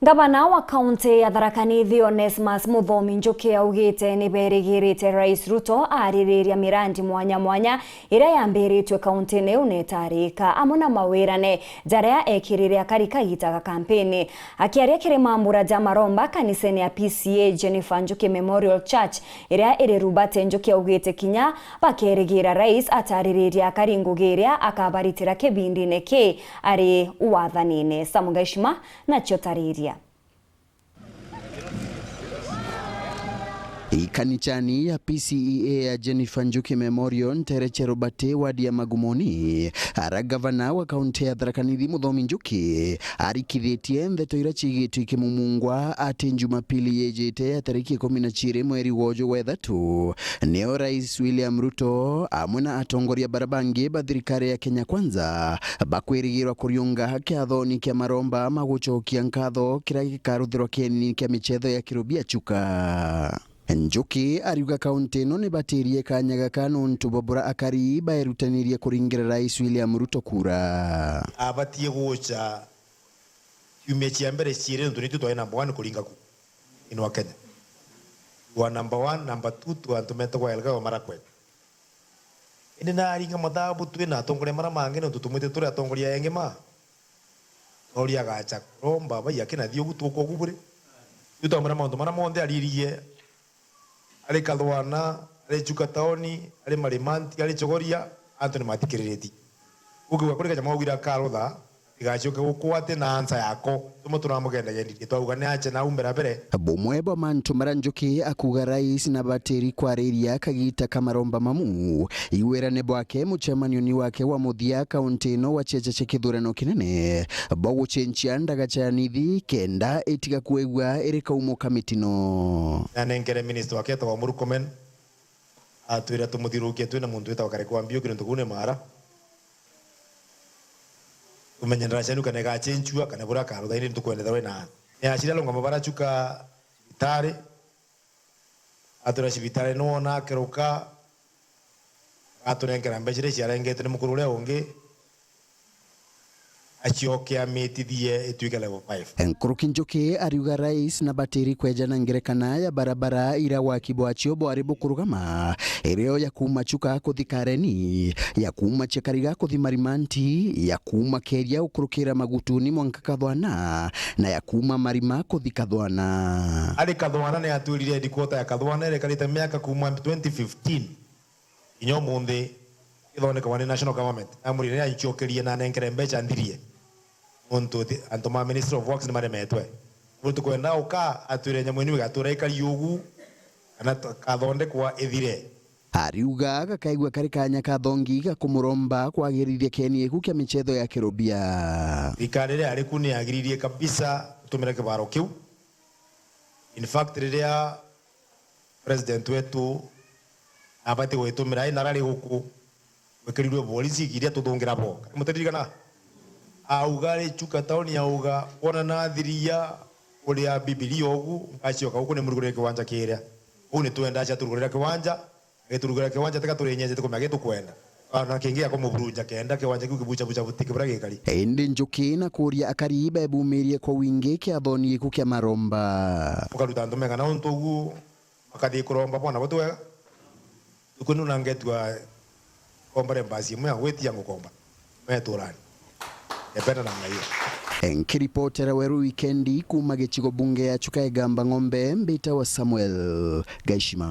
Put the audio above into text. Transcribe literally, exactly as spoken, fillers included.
Ngavana wa kaunti ya Tharaka Nithi, Onesmus Muthomi Njuki, augite ni berigirite Rais Ruto aririria mirandi mwanya mwanya iria yambiritue kaunti-ini iu na itarika, amwe na mawirane jaria ekirire akari kagita ga kampeni. Akiaria kiri mambura ja maromba kanisene ya P C E A Jennifer Njuki Memorial Church iria iri Rubate, Njuki augite kinya bakerigira Rais ataririria akari ngugi iria akabaritira kibindine ki ari wathanine. Sam Gaishima nacio tariria. Ikanichani ya P C E A ya Jennifer Njuki Memorial, ntere cia Rubate, wadi ya Magumoni, ara gavana wa kaunti ya Tharaka Nithi Muthomi Njuki arikithitie ndeto iria ciigitwe ikimumungwa ati Jumapili yijite ya tariki ikumi na ciiri mweri woju wa ithatu, nio Rais William Ruto amwe na atongoria bara bangi ba thirikari ya Kenya Kwanza bakwirigirwa kuriunga kiathoni kia maromba ma gucokia nkatho kiria gikaruthirwa kieni kia michetho ya Kirubia Chuka. Njuki ariuga kaunti ino nibatirie kanya gaka nontu bwa bura akari baerutanirie kuringira Rais William Ruto kura. Abatie gucha ciumia cia mbere ciiri, nontu nitu twari number one kuringa ku inwa Kenya. Twa number one, number two, twa antu metagwa Elgeyo Marakwet. Indi naringa mathabu twi na atongoria mara mangi, nontu tumwite turi atongoria engi ma. Noria agacha kuromba bai akina thiogu tuko ogu buri. Riu twamwira mauntu mara monthe ariririe, ari Kathwana, ari Chuka taoni, ari Marimanti, ari Chogoria, antu ni mathikiriritie. Ukiuga kuri kanyama augire akarutha, igacoke gukwate na ansa yako. Tumo turamugendagendirie, twauga ni ache na aumbira mbere. Bumwe bwa mantu mara Njuki akuga Rais na batiri kwariria kagita ka maromba mamu, iwirane bwake mucemanioni wake wa muthia kaunti ino wa cheche cia kithurano kinene, bwa gucenchia ndagacha ya nithi kenda itiga kwigua iri kaumo ka mitino. Nanenkere minister wake etagwa Murkomen, atwira tumuthirurukie twina muntu witagwa Kareke wa Mbiuki, nontu kuu ni mara. Tumenye ndaraca inu kana igacenchua, kana buria akarutha, indi nitukwendetha we na. Ni acira lungamo bara Chuka cibitari, atwira cibitari niwona akeruka, agatunenkera mbeca iria ciarengetwe ni mukuru uria ungi, acoke amitithie ituike level five. Nkuruki Njuki ariuga Rais na batiri kwejana ngerekana ya barabara ira waki bwacio bwari bukurugama, irio ya kuuma Chuka kuthi Kareni, ya kuuma Chekariga kuthi Marimanti, ya kuuma Keria gukurukira Magutuni mwanka Kathwana, na ya kuuma Marima kuthi Kathwana. Ari Kathwana ni atwirire headquarter ya Kathwana iria ikarite miaka kuuma twenty fifteen. Kinya umunthi ithondekagwa ni national government. Namwirire ancokerie na anenkere mbeca nthirie. Nontu ti-, antu ma Ministry of Works ni maremetwe. Riu tukwenda uka atwire nyamu inu igatura ikari ugu, kana t-, kathondekwa ithire. Ariuga gakaigua kari kanya ka thongi ga kumuromba kwagirithia kieni giku kia michetho ya kirubia. Thirikari iria yari ku ni yagiririe kabisa gutumira kibaro kiu. In fact, riria President wetu abati gwitumira, ai narari guku, gwekirirwe borisi iria tuthungira bo. Karia mutiririkana? Auga ari Chuka tauni, auga, wona nathiria uria Bibilia ugu, ngacioka guku ni murugurire kiwanja kiria. Uu ni twenda acia turugurira kiwanja, agiturugira kiwanja, tiga turinyenje, tikumenya gitukwenda. Ona kingi akumuvurunja kenda kiwanja kiu kibucha bucha butike buria gikari. Indi Njuki na kuria akari bebumirie kwa wingi kiathoni giku kia maromba. Ukaruta antu mega na untu ugu, makathi kuromba bona bo ti wega. Uku ni unangetwa komba re mbasi imwe ya gwitia ngukomba. Meturani. Ependa namna hiyo. Nkiripotera Weru Wikendi kuuma gicigo bunge ya Chuka Igamba Ng'ombe, mbita wa Samuel Gaishima.